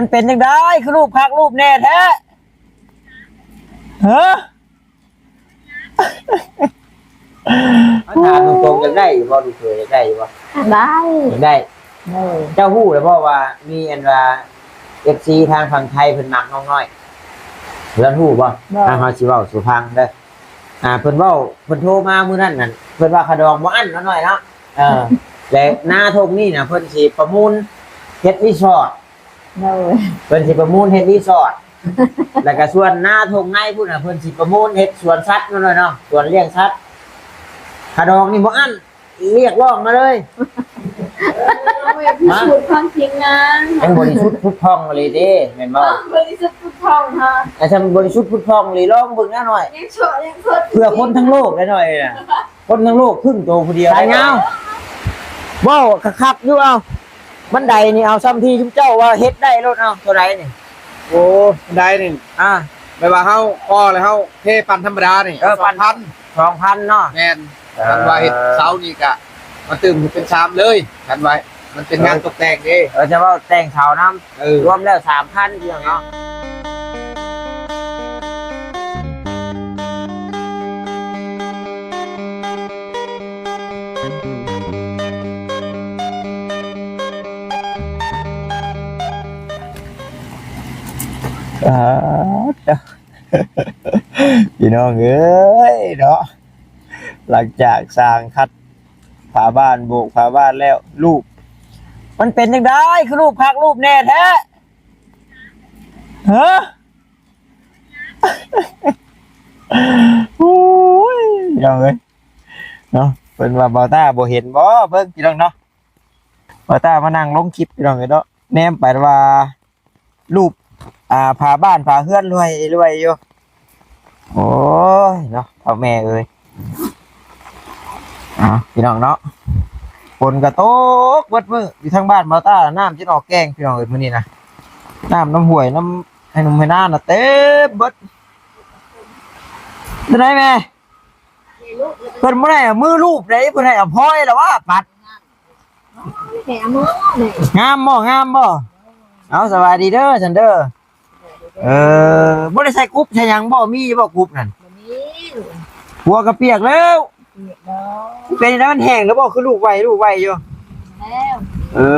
ມັນເປັນຈັ່ງໃດ ຄືລູບຄັກລູບແນ່ແທ້? ຮະ? ມາຖາມຕົງໆ ຢາກໄດ້ຢູ່ບໍ່ ລູກເຂີຍ ຢາກໄດ້ຢູ່ບໍ່? ຢາກໄດ້ ຢາກໄດ້. ເອີ ເຈົ້າຮູ້ແລ້ວບໍ່ວ່າມີອັນວ່າ ເອັຟຊີ ທາງຝັ່ງໄທເພິ່ນມັກນ້ອງນ້ອຍ ລາວຮູ້ບໍ່? ບໍ່. ອ່າ ເຮົາຊິເວົ້າສູ່ຟັງເດີ. ອ່າ ເພິ່ນເວົ້າ ເພິ່ນໂທມາມື້ນັ້ນນັ້ນ ເພິ່ນວ່າຂະດອງບໍ່ອັ້ນ ນ້ອງນ້ອຍເນາະ. ເອີ ແລະ ນາທົ່ງນີ້ນະ ເພິ່ນຊິປະມູນເຮັດຣີສອດ. ໂດຍ ເພິ່ນຊິປະມູນເຮັດຣີສອດ ແລ້ວກະສ່ວນນາທົ່ງໃນພຸ້ນນະ ເພິ່ນຊິປະມູນເຮັດສວນສັດນັ້ນແຫຼະເນາະ ສວນລ້ຽງສັດ. ຂະດອງນີ້ບໍ່ອັ້ນ ຮຽກຮ້ອງມາເລີຍ. ມາ ບລິສຸດຂອງທີມງານ ຍັງບໍລິສຸດຜຸດຜ່ອງອີ່ຫຼີເດ້ ແມ່ນບໍ່? ບໍລິສຸດຜຸດຜ່ອງຮະ ອາ ຊັ້ນບໍລິສຸດຜຸດຜ່ອງອີ່ຫຼີ ລອງເບິ່ງນະນ້ອຍ ຍັງໂສດ ຍັງໂສດ ເພື່ອຄົນທັງໂລກໄດ້ນ້ອຍນະ. ຄົນທັງໂລກຄຶ່ງໂຕຜູ້ດຽວ ສາຍຍາວ ເວົ້າຄັກໆຢູ່. ເອົາ ບັນໄດນີ້ ເອົາ ຊ່ຳທີ່ຊຸມເຈົ້າວ່າເຮັດໄດ້ໂລດ. ເອົາ ເທົ່າໃດນີ້? ໂອ້ ບັນໄດນີ້ ອ່າ ແບບວ່າເຮົາກໍ່ແລ້ວ ເຮົາເທປັ້ນທຳມະດານີ້ ເອີ ສອງພັນ ສອງພັນເນາະ. ແມ່ນ ເອີ ຄັນວ່າເຮັດເສົານີ້ກະມາຕື່ມເປັນສາມເລີຍ ຄັນວ່າມັນເປັນງານ ເອີ ຕົກແຕ່ງເດ້. ເອີ ຈະເວົ້າແຕ່ງເສົານຳ ເອີ ລວມແລ້ວສາມພັນ ພີ່ນ້ອງເນາະ. ອ່າ ເຈົ້າ ພີ່ນ້ອງເອີຍເນາະ ຫຼັງຈາກສ້າງຄັດຝາບ້ານ ໂບກຝາບ້ານແລ້ວ ລູບ ມັນເປັນຈັ່ງໃດ ຄືລູບຄັກລູບແນ່ແທ້? ຮະ? ໂອ້ຍ ພີ່ນ້ອງເອີຍເນາະ ເພິ່ນວ່າບ່າວຕ້າບໍ່ເຫັນບໍ່ ເບິ່ງພີ່ນ້ອງເນາະ ບ່າວຕ້າມານັ່ງລົງຄລິບ ພີ່ນ້ອງເອີຍເນາະ ແນມໄປວ່າຮູບ ອ່າ ຝາບ້ານຝາເຮືອນລວຍໆຢູ່. ໂອ້ຍເນາະ ເຖົ້າແມ່ເອີຍ ເອົາ ພີ່ນ້ອງເນາະ ຝົນກໍຕົກເບິດມື້ ຢູ່ທາງບ້ານບ່າວຕ້າ ນ້ຳຈົນອອກແກ້ງ ພີ່ນ້ອງເອີຍ ມື້ນີ້ນະ ນ້ຳນຳຫ້ວຍ ນຳໄຮ່ໜຸ່ມໄຮ່ນານະເຕັມເບິດ. ເປັນໃດແມ່? ເພິ່ນບໍ່ໄດ້ເອົາມືລູບເດ້ ເພິ່ນໃຫ້ເອົາພອຍລະວ່າປັດ. ແມ່ເອົາມືແມ່ ງາມບໍ່? ງາມບໍ່? ເອົາ ສະບາຍດີເດີ ຊັ້ນເດີ. ເອີ ບໍ່ໄດ້ໃສ່ກຸບໃສ່ຫຍັງບໍ່? ມີຢູ່ບໍ່ກຸບນັ້ນ? ບໍ່ມີ. ຫົວກະປຽກແລ້ວ. ປຽກແລ້ວ. ເປັນຈັ່ງໃດ ມັນແຫ້ງແລ້ວບໍ່? ຄືລູບໄວ ລູບໄວຢູ່. ແລ້ວ. ເອີ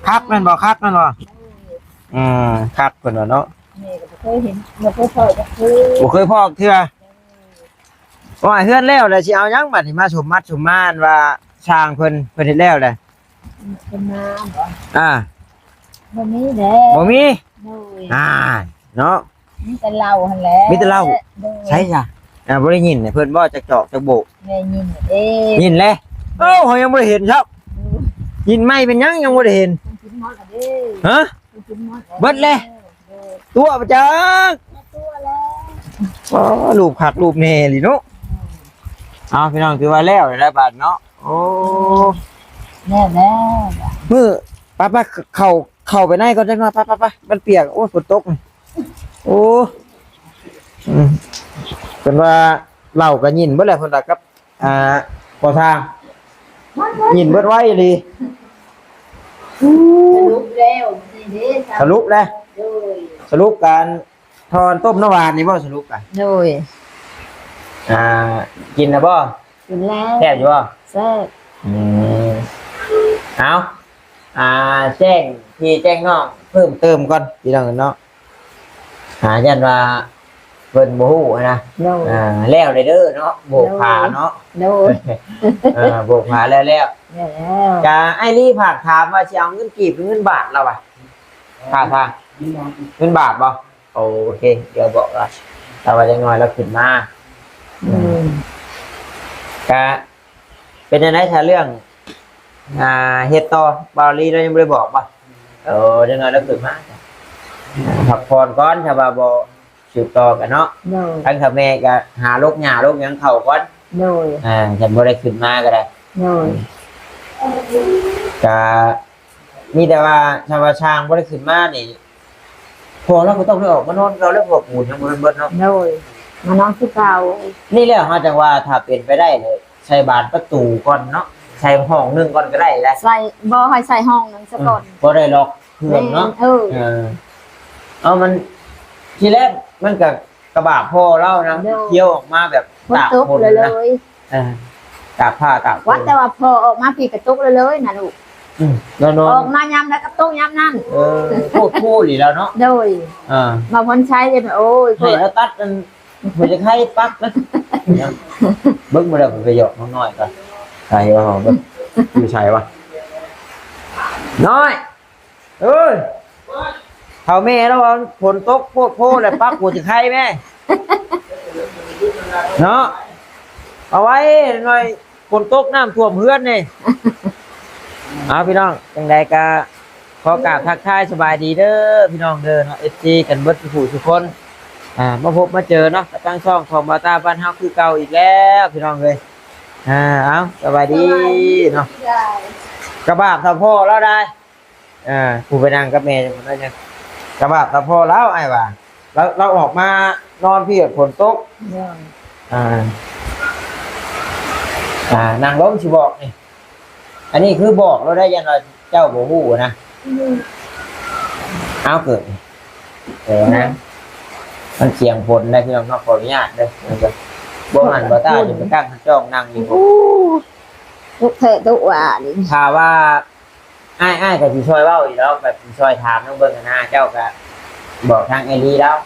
ຄັກແມ່ນບໍ່? ຄັກແມ່ນບໍ່? ເອີ ອືມ ຄັກເພິ່ນວ່າເນາະ. ແມ່ກໍບໍ່ເຄີຍເຫັນ ບໍ່ເຄີຍພໍ້ຈັກເທື່ອ ບໍ່ເຄີຍພໍ້ຈັກເທື່ອ. ໂອ້ຍ ເຮືອນແລ້ວແລ້ວ ຊິເອົາຫຍັງບັດນີ້ ມາສົມມັດສົມມານວ່າຊ່າງເພິ່ນ ເພິ່ນເຮັດແລ້ວແຫຼະ ເພິ່ນມາບໍ່? ອ່າ ບໍ່ມີແຫຼະ ບໍ່ມີ. ໂດຍ ອ່າ ເນາະ ມີແຕ່ເຫຼົ້າຫັ້ນແຫຼະ ມີແຕ່ເຫຼົ້າ. ໂດຍ ໃສຊະ? ອ່າ ບໍ່ໄດ້ຍິນເພິ່ນບໍ່ ຈັກຈອກຈັກໂບກ ໄດ້ຍິນເດ້ ຍິນແຫຼະ. ໂອ້ ເຮົາຍັງບໍ່ໄດ້ເຫັນຊ້ຳ ໂດຍ ຍິນໃໝ່ເປັນຫຍັງຍັງບໍ່ໄດ້ເຫັນ? ເພິ່ນກິນໝົດແລ້ວເດ້ ຮະ? ເບິດແລ້ວ ຕົວະປະຈັກ ຕົວະແລ້ວ. ອໍ ຮູບຄັກຮູບແນ່ອີ່ຫຼີເນາະ. ເອົາ ພີ່ນ້ອງ ຖືວ່າແລ້ວແລ້ວບາດເນາະ. ໂອ້ ແລ້ວແລ້ວ ມື້ ໄປໆ ເຂົ້າ ເຂົ້າໄປໃນກ່ອນຈັກໜ່ອຍ ໄປໆ ມັນປຽກ. ໂອ້ຍ ຝົນຕົກ. ໂອ້ ອືມ ເພິ່ນວ່າເຫຼົ້າກໍຍິນເບິດແລ້ວ ເພິ່ນວ່າກັບ ອ່າ ບໍ່ຊ່າງ ຍິນເບິດໄວອີ່ຫຼີ. ສະຫຼຸບແລ້ວ ນີ້ເດ້ ສະຫຼຸບແລ້ວ ໂດຍ ສະຫຼຸບການ ຖ້າອັນຕົ້ມນ້ຳຫວານນີ້ບໍ່ ສະຫຼຸບກະ ໂດຍ ອ່າ ກິນແລ້ວບໍ່? ກິນແລ້ວ. ແຊບຢູ່ບໍ່? ແຊບ. ອືມ ເອົາ ອ່າ ແຈ້ງພີ່ແຈ້ງນ້ອງເພີ່ມເຕີມກ່ອນ ພີ່ນ້ອງເນາະ. ອ່າ ຢ້ານວ່າເພິ່ນບໍ່ຮູ້ນະ. ໂດຍ ອ່າ ແລ້ວເດີເນາະ ໂບກຜາເນາະ. ໂດຍ ເອີ ໂບກຜາແລ້ວໆ ແລ້ວ ກະອ້າຍລີຝາກຖາມວ່າຊິເອົາເງິນກີບ ຫຼື ເງິນບາດລາວວ່າ ຖ້າ ຖ້າ ເງິນບາດບໍ່? ໂອເຄ ດຽວບອກລາວ ຖ້າວ່າຈັກໜ່ອຍລາວຂຶ້ນມາ. ອືມ ກະເປັນຈັ່ງໃດ ຖ້າເລື່ອງ ອ່າ ເຮັດຕໍ່ ບ່າວລີລາວຍັງບໍ່ໄດ້ບອກບໍ່? ເອີ ຈັກໜ່ອຍລາວຂຶ້ນມາ ພັກຜ່ອນກ່ອນ ຖ້າວ່າບໍ່ສືບຕໍ່ກັນເນາະ. ໂດຍ ທາງເຖົ້າແມ່ກະຫາລົກຫຍ້າລົກຫຍັງເຂົ້າກ່ອນ. ໂດຍ ອ່າ ຄັນບໍ່ໄດ້ຂຶ້ນມາກໍໄດ້. ໂດຍ ກະ ມີແຕ່ວ່າຖ້າວ່າຊ່າງບໍ່ໄດ້ຂຶ້ນມານີ້ ພໍ່ລາວກໍຕ້ອງໄດ້ອອກມານອນເກົ່າແລ້ວ ເພາະວ່າປູນຍັງບໍ່ທັນເບິດເນາະ. ໂດຍ ມານອນຄືເກົ່າ. ນີ້ແຫຼະ ເຮົາຈັ່ງວ່າຖ້າເປັນໄປໄດ້ນີ້ ໃສ່ບານປະຕູກ່ອນເນາະ ໃສ່ຫ້ອງໜຶ່ງກ່ອນກໍໄດ້ແຫຼະ. ໃສ່ ບໍ່ ໃຫ້ໃສ່ຫ້ອງໜຶ່ງຊະກ່ອນ. ອືມ ບໍ່ໄດ້ລັອກ ເພື່ອນເນາະ ແມ່ນ ເອີ ເອີ ເອົາ ມັນ ທີແລກມັນກະ ກະບາບພໍ່ລາວນະ ໂດຍ ທ່ຽວອອກມາແບບ ຝົນຕົກ ຕາກຝົນ ເລີຍ ນະ ເລີຍ ເອີ ຕາກຜ້າຕາກຝົນ ວ່າແຕ່ວ່າພໍ່ອອກມາພີ້ກະຕົກເລີຍໆນະລູກ ອືມ ແລ້ວນອນ ອອກມາຍາມໃດກະຕົກຍາມນັ້ນ ເອີ ໂຄດໂພອີ່ແລ້ວເນາະ ໂດຍ ເອີ ມາພົນໄຊເດ້ ໂອ້ຍ ໃຫ້ລາວຕັດອັນ ຫົວຈະໄຄປັກນະ ເບິ່ງບໍ່ໄດ້ ໄປຫຍອກນ້ອງນ້ອຍກ່ອນ ໃສ່ວ່າເບິ່ງ ຢູ່ໃສວະ ນ້ອຍ ເອີຍ ເຖົ້າແມ່ລາວວ່າຝົນຕົກໂພດໂພແລ້ວ ປັກຫົວຈະໄຄແມ່ ເນາະ ເອົາໄວ້ໜ້ອຍ ຝົນຕົກນ້ຳຖ້ວມເຮືອນນີ້ ເອົາ ພີ່ນ້ອງ ຈັ່ງໃດກະຂໍກາບທັກທາຍສະບາຍດີເດີ ພີ່ນ້ອງເດີເນາະ ເອັຟຊີ ກັນເບິດທຸກຜູ້ທຸກຄົນ ອ່າ ມາພົບມາເຈີເນາະ ກັບທາງຊ່ອງຂອງບ່າວຕ້າບ້ານເຮົາຄືເກົ່າອີກແລ້ວ ພີ່ນ້ອງເອີຍ ອ່າ ເອົາ ສະບາຍດີ ສະບາຍດີ ເນາະ ກະບາບເຖົ້າພໍ່ລາວໄດ໋ ອ່າ ຜູ້ໄປນັ່ງກັບແມ່ຢູ່ພຸ້ນ ກະບາບເຖົ້າພໍ່ລາວ ອ້າຍວ່າ ລາວ ລາວອອກມານອນພີ້ຝົນຕົກ ໂດຍ ອ່າ ອ່າ ນັ່ງລົງຊິບອກນີ້ ອັນນີ້ຄືບອກລາວໄດ້ ຢ້ານວ່າເຈົ້າບໍ່ຮູ້ນະ ອືມ ເອົາ ເກີດ ເອີ ນະ ມັນສຽງຝົນໄດ໋ ພີ່ນ້ອງເນາະ ຂໍອະນຸຍາດເດີ ບໍ່ຫັ້ນບໍ່ຕ້າຈະໄປຕັ້ງຈ້ອງນັ່ງຢູ່ ໂອ້ ທຸກແທ້ທຸກວ່ານີ້ ຖ້າວ່າ ອ້າຍ ອ້າຍກໍຊິຊ່ອຍເວົ້າຢູ່ດອກ ແບບຊິຊ່ອຍຖາມນຳເບິ່ງຫັ້ນນະ ເຈົ້າກໍບອກທາງເອລີລາວ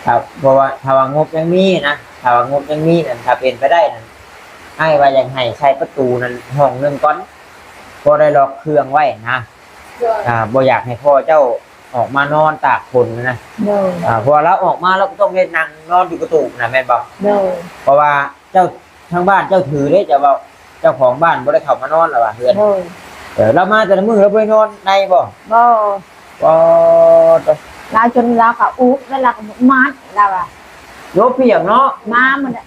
ຖ້າ ເພາະວ່າຖ້າວ່າງົບຍັງມີນະ ຖ້າວ່າງົບຍັງມີນັ້ນ ຖ້າເປັນໄປໄດ້ນັ້ນ ອ້າຍວ່າຢາກໃຫ້ໃສ່ປະຕູນັ້ນຫ້ອງໜຶ່ງກ່ອນ ພໍໄດ້ລັອກເຄື່ອງໄວ້ນະ ໂດຍ ອ່າ ບໍ່ຢາກໃຫ້ພໍ່ເຈົ້າອອກມານອນຕາກຝົນນະ ໂດຍ ອ່າ ເພາະວ່າລາວອອກມາລາວກໍຕ້ອງໄດ້ນັ່ງນອນຢູ່ປະຕູນະ ແມ່ນບໍ່? ໂດຍ ເພາະວ່າ ເຈົ້າ ທາງບ້ານເຈົ້າຖືເດ້ ເຈົ້າເວົ້າ ເຈົ້າຂອງບ້ານບໍ່ໄດ້ເຂົ້າມານອນລະວ່າເຮືອນ ໂດຍ ເອີ ລາວມາແຕ່ລະມື້ລາວບໍ່ໄດ້ນອນໃນບໍ່? ບໍ່ ບໍ່ ລາວຈົນລາວກະອຸບ ແລ້ວລາວກະມັດ ລາວວ່າ ໂຍ ປຽກເນາະ ມາມື້ນັ້ນ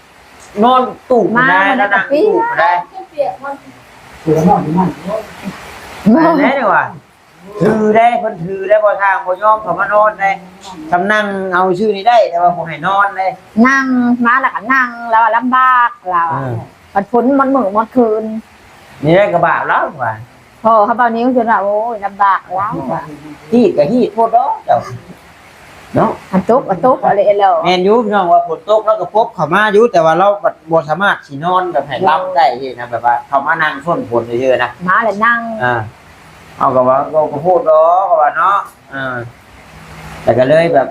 ນອນຕູບ ມາມື້ນັ້ນ ລາວນັ່ງຕູບໄດ້ ປຽກມັນ ເສືອນອນຢູ່ນັ້ນ ແມ່ນແຫຼະວ່າ ຖືໄດ້ ເພິ່ນຖືໄດ້ ບໍ່ທາງບໍ່ຍອມເຂົ້າມານອນໄດ້ ສຳນັ່ງເອົາຊື່ນີ້ໄດ້ ແຕ່ວ່າບໍ່ໃຫ້ນອນເດ້ ນັ່ງ ມາແລ້ວກໍນັ່ງ ລາວວ່າລຳບາກ ລາວວ່າ ເອີ ບັດຝົນໝົດມື້ໝົດຄືນ ນີ້ໄດ້ກະບາບລາວວ່າ ພໍ່ເຂົາເວົ້ານີ້ ເພິ່ນວ່າ ໂອ້ຍ ລຳບາກ ລາວວ່າ ຮີດກໍຮີດໂພດດອກເຈົ້າ ເນາະ ອັນຕົກ ອັນຕົກ ອະເລ ແມ່ນຢູ່ ພີ່ນ້ອງ ວ່າຝົນຕົກລາວກໍປົບເຂົ້າມາຢູ່ ແຕ່ວ່າລາວບັດບໍ່ສາມາດຊິນອນແບບໃຫ້ຫຼັບໄດ້ນະ ແບບວ່າເຂົ້າມານັ່ງຊົນຝົນຊື່ໆນະ ມາແລ້ວນັ່ງ ອ່າ ເຮົາກໍວ່າ ເວົ້າກໍໂພດດອກ ເຂົາວ່າເນາະ ເອີ ແຕ່ກໍເລີຍແບບ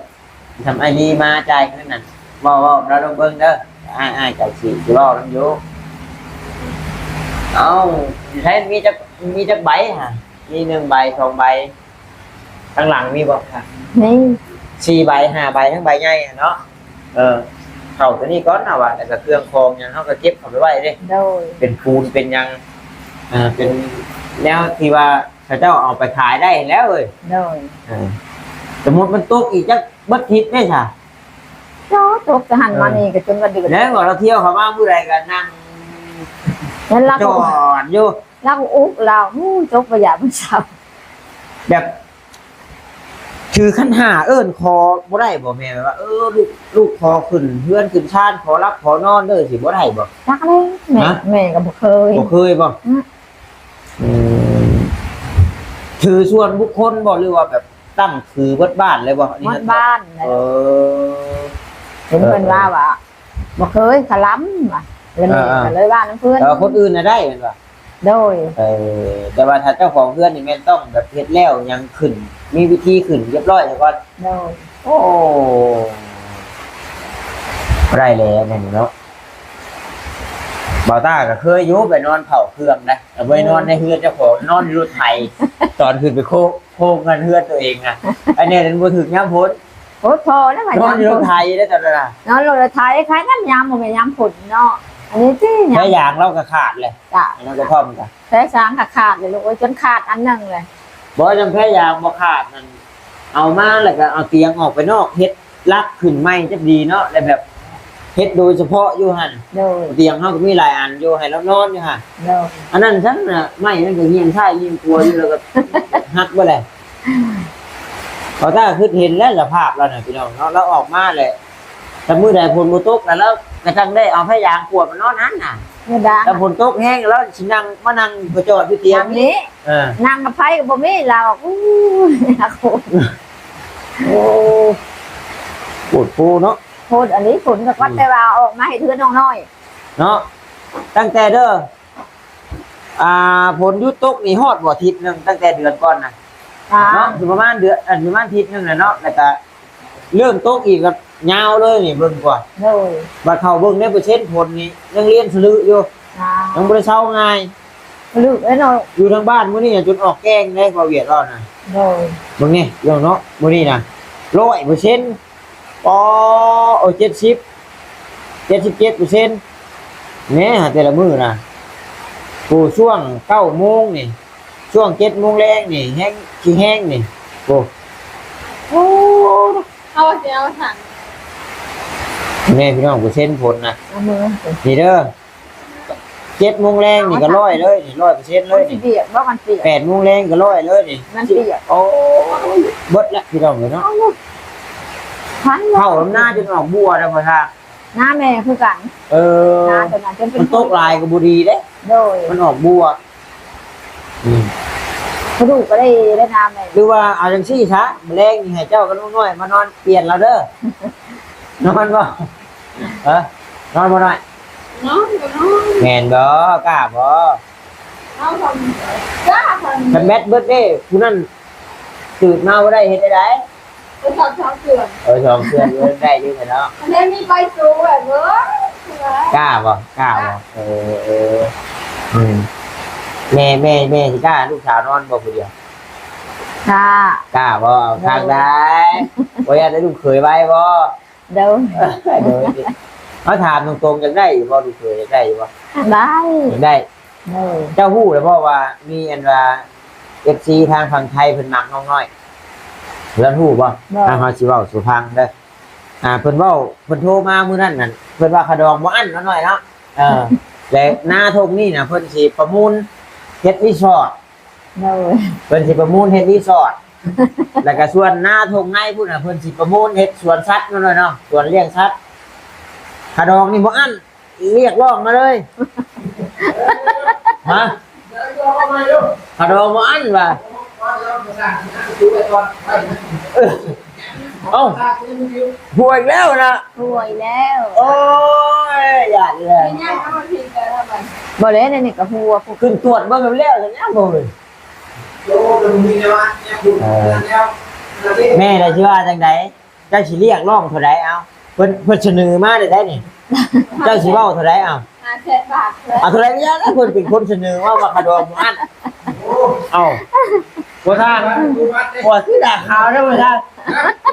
ທຳໄອ້ດີມາຈ່າຍຄືນນັ້ນ ເວົ້າ ເວົ້າລາວເບິ່ງເດີ ອ້າຍ ອ້າຍກໍຊິ ຊິເວົ້ານຳຢູ່ ເອົ້າ ໃຊ້ມີຈັກ ມີຈັກໃບຫະ ມີໜຶ່ງໃບ ສອງໃບ ທາງຫຼັງມີບໍ່ຄະ? ມີ ສີ່ໃບ ຫ້າໃບ ທັງໃບໃຫຍ່ຫັ້ນເນາະ ເອີ ເຂົ້າໂຕນີ້ກ່ອນນະວ່າ ແລ້ວກໍເຄື່ອງຂອງຫຍັງເຮົາກໍເກັບເຂົ້າໄປໄວ້ເດ້ ໂດຍ ເປັນປູນເປັນຫຍັງ ເປັນແນວທີ່ວ່າເຂົາເຈົ້າເອົາໄປຂາຍໄດ້ແລ້ວເອີຍ ໂດຍ ເອີ ສົມມຸດມັນຕົກອີກຈັກເບິດທິດເດ້ຊະ ໂອ້ ຕົກແຕ່ຫັ້ນມານີ້ກໍຈົນວ່າເດືອນ ແລ້ວກໍລາວທ່ຽວເຂົ້າມາມື້ໃດກໍນັ່ງ ແລ້ວລາວກໍຈອດຢູ່ ລາວກໍອຸກ ລາວ ໂອ້ຍ ຕົກບໍ່ຢາກມັນເຊົາ ແບບ ຖືຂັນຫ້າເອີ້ນຂໍບໍ່ໄດ້ບໍ່ແມ່? ແບບວ່າ ເອີ ລູກ ລູກຂໍຂຶ້ນເຮືອນຂຶ້ນຊານ ຂໍຫຼັບຂໍນອນເດີ ຊິບໍ່ໄດ້ບໍ່? ຈັກແລ້ວແມ່ ຮະ? ແມ່ກໍບໍ່ເຄີຍ ບໍ່ເຄີຍບໍ່? ອືມ ອືມ ຖືສ່ວນບຸກຄົນບໍ່ ຫຼືວ່າແບບຕັ້ງຖືເບິດບ້ານເລີຍບໍ່? ອັນນີ້ ເບິດບ້ານເລີຍ ເອີ ເຫັນເພິ່ນວ່າ ເອີ ວ່າບໍ່ເຄີຍ ຂະລຳວ່າ ແລ້ວແມ່ ເອີ ກໍເລີຍວ່ານຳເພິ່ນ ແຕ່ວ່າຄົນອື່ນນະໄດ້ແມ່ນບໍ່? ໂດຍ ເອີ ແຕ່ວ່າຖ້າເຈົ້າຂອງເຮືອນນີ້ແມ່ນຕ້ອງແບບເຮັດແລ້ວຫຍັງຂຶ້ນ ມີວິທີຂຶ້ນຮຽບຮ້ອຍຊະກ່ອນ ໂດຍ ໂອ້ ບໍ່ໄດ້ແລ້ວແມ່ນເນາະ ບ່າວຕ້າກໍເຄີຍຢູ່ ໄປນອນເຝົ້າເຄື່ອງນະ ບໍ່ໄດ້ນອນໃນເຮືອນເຈົ້າຂອງ ນອນຢູ່ລົດໄຖ ຕອນຂຶ້ນໄປໂຄ ໂຄເຮືອນ ເຮືອນຕົວເອງນະ ອັນນີ້ນັ້ນບໍ່ຖືກຍາມຝົນ ໂອ້ຍ ພໍແລ້ວວ່າ ນອນຢູ່ລົດໄຖເດ້ຕອນນັ້ນນະ ນອນລົດໄຖ ໃຜນັ້ນຍາມບໍ່ແມ່ນຍາມຝົນເນາະ ອັນນີ້ຕິ ແພຍາງລາວກໍຂາດແຫຼະ ຈ້ະ ອັນນັ້ນກະທ່ອມກະ ແພຍາງກໍຂາດເລີຍລູກເອີຍ ຈົນຂາດອັນໜຶ່ງເລີຍ ບໍ່ ຈັ່ງແພຍາງບໍ່ຂາດນັ້ນ ເອົາມາແລ້ວກໍເອົາຕຽງອອກໄປນອກ ເຮັດຫຼັກຂຶ້ນໃໝ່ຈັກດີເນາະ ແລ້ວແບບເຮັດໂດຍສະເພາະຢູ່ຫັ້ນ ໂດຍ ຕຽງເຮົາກໍມີຫຼາຍອັນຢູ່ ໃຫ້ລາວນອນຢູ່ຫັ້ນ ໂດຍ ອັນນັ້ນຊັ້ນນະ ໄມ້ມັນກໍຮຽງຊ້າຍຮຽງຂວາຢູ່ ແລ້ວກໍຫັກເບິດແຫຼະ ເພາະຖ້າຄິດເຫັນແລ້ວສະພາບລາວນະ ພີ່ນ້ອງເນາະ ລາວອອກມາແຫຼະ ຖ້າມື້ໃດຝົນບໍ່ຕົກ ແລ້ວລາວກໍຈັ່ງໄດ້ເອົາພະຍາງຂວດມານອນຫັ້ນນະ ເວລາ ຖ້າຝົນຕົກແຮງ ລາວຊິນັ່ງ ມານັ່ງກໍຈອດຢູ່ຕຽງນີ້ ເອີ ນັ່ງກັບໃຜກໍບໍ່ມີ ລາວ ໂອ້ ໂອ້ ໂພດໂພເນາະ ໂພດອັນນີ້ ຝົນກໍ ອືມ ແຕ່ວ່າອອກມາເຮັດເຮືອນນ້ອງນ້ອຍເນາະ ຕັ້ງແຕ່ເດີ ອ່າ ຝົນຢຸດຕົກນີ້ຮອດບໍ່ ອາທິດໜຶ່ງ ຕັ້ງແຕ່ເດືອນກ່ອນນະ ອ່າ ເນາະ ຢູ່ປະມານເດືອນ ອັນ ປະມານອາທິດໜຶ່ງແຫຼະເນາະ ແລ້ວກະເລີ່ມຕົກອີກກໍຍາວເລີຍນີ້ ເບິ່ງກ່ອນ ໂດຍ ບັດເຂົ້າເບິ່ງໃນເປີເຊັນຝົນນີ້ ຍັງລຽນສະລຶຢູ່ ອ່າ ຍັງບໍ່ໄດ້ເຊົາງ່າຍ ສະລຶເດ້ເນາະ ຢູ່ທາງບ້ານມື້ນີ້ຈົນອອກແກ້ງເດ້ ເວົ້າຫວຽດເວົ້ານະ ໂດຍ ເບິ່ງນີ້ ເບິ່ງເນາະ ມື້ນີ້ນະ ຮ້ອຍເປີເຊັນ ອໍ ໂອ້ ເຈັດສິບ ເຈັດສິບເຈັດເປີເຊັນ ແນ່ ແຕ່ລະມື້ນະ ໂອ້ ຊ່ວງເກົ້າໂມງນີ້ ຊ່ວງເຈັດໂມງແລງນີ້ ແຮງ ຊິແຮງນີ້ ໂອ້ ໂອ້ ເຮົາວ່າຊິເອົາຖັງ ແນ່ພີ່ນ້ອງ ເປີເຊັນຝົນນະ ເອົາມື ນີ້ເດີ ເຈັດໂມງແລງນີ້ກໍຮ້ອຍເລີຍນີ້ ຮ້ອຍເປີເຊັນເລີຍນີ້ ມັນຊິປຽກບໍ່ ມັນປຽກ ແປດໂມງແລງກໍຮ້ອຍເລີຍນີ້ ມັນປຽກ ໂອ້ຍ ເບິດລະພີ່ນ້ອງເອີຍເນາະ ເຂົ້ານຳນາຈົນອອກບົວແລ້ວພໍ່ຊາ ນາແມ່ຄືກັນ ເອີ ນາຕົວນັ້ນຈົນເປັນ ມັນຕົກຫຼາຍກໍບໍ່ດີເດ້ ໂດຍ ມັນອອກບົວ ອືມ ກະດູກກໍໄດ້ ໄດ້ນາແມ່ ຫຼືວ່າເອົາຈັ່ງຊີ້ຊະ ມື້ແລງນີ້ໃຫ້ເຈົ້າກັບນ້ອງນ້ອຍມານອນປ່ຽນລາວເດີ ນອນບໍ່? ເອີ ນອນບໍ່ນ້ອຍ? ນອນກໍນອນ ແມ່ນບໍ່? ກ້າບໍ່? ເອົາ ກ້າ ຄັນແບັດເບິດເດ້ ຜູ້ນັ້ນຕື່ນມາບໍ່ໄດ້ ເຮັດແນວໃດ? ເອີ ສອງ ສອງເທື່ອ ເອີ ສອງເທື່ອ ເອີ ໄດ້ຢູ່ເນາະ ມັນໄດ້ມີໄຟສູງແບບ ເອີ ກ້າບໍ່? ກ້າບໍ່? ເອີ ເອີ ອືມ ແມ່ ແມ່ ແມ່ຊິກ້າລູກສາວນອນບໍ່ຜູ້ດຽວ? ກ້າ ກ້າບໍ່? ເອົາ ໂດຍ ຄັກໄດ໋ ບໍ່ຢ້ານໄດ້ລູກເຂີຍໄວບໍ່? ໂດຍ ໂດຍ ເຮົາຖາມຕົງໆ ຢາກໄດ້ຢູ່ບໍ່ ລູກເຂີຍ ຢາກໄດ້ຢູ່ບໍ່? ຢາກໄດ້ ຢາກໄດ້ ໂດຍ ເຈົ້າຮູ້ແລ້ວບໍ່ວ່າມີອັນວ່າ ເອັຟຊີ ທາງຝັ່ງໄທເພິ່ນມັກນ້ອງນ້ອຍ ເຈົ້າຮູ້ບໍ່? ບໍ່ ອ່າ ເຮົາຊິເວົ້າສູ່ຟັງເດີ ອ່າ ເພິ່ນເວົ້າ ເພິ່ນໂທມາມື້ນັ້ນນັ້ນ ເພິ່ນວ່າຂະດອງບໍ່ອັ້ນ ນ້ອງນ້ອຍເນາະ ເອີ ແລະ ນາທົ່ງນີ້ນະ ເພິ່ນຊິປະມູນເຮັດຣີສອດ ໂດຍ ເພິ່ນຊິປະມູນເຮັດຣີສອດ ແລ້ວກະສ່ວນນາທົ່ງໃນພຸ້ນນະ ເພິ່ນຊິປະມູນເຮັດສວນສັດນັ້ນເນາະ ສວນລ້ຽງສັດ ຂະດອງນີ້ບໍ່ອັ້ນ ຮຽກຮ້ອງມາເລີຍ ຮະ ຂະດອງບໍ່ອັ້ນວ່າ ເອົ້າ ຫົວອີກແລ້ວນະ ຫົວອີກແລ້ວ ໂອ້ຍ ຢ້ານເລີຍ ບໍ່ແລ້ວ ໃນນີ້ກະຫົວ ຂຶ້ນຕວດເບິ່ງແລ້ວ ແລ້ວບໍ່ເລີຍ ເອີ ແມ່ລະຊິວ່າຈັ່ງໃດ? ເຈົ້າຊິຮຽກຮ້ອງເທົ່າໃດ ເອົາ ເພິ່ນ ເພິ່ນສະເໜີມາໄດ້ໃດນີ້ ເຈົ້າຊິເວົ້າເທົ່າໃດ ເອົາ ຫ້າແສນບາດ ເອົາເທົ່າໃດກໍຢ່າ ເພິ່ນເປັນຄົນສະເໜີມາວ່າຂະດອງບໍ່ອັ້ນ ເອົາ ບໍ່ທ່ານ ບໍ່ຄືດາຂາວເດີ ບໍ່ທ່ານ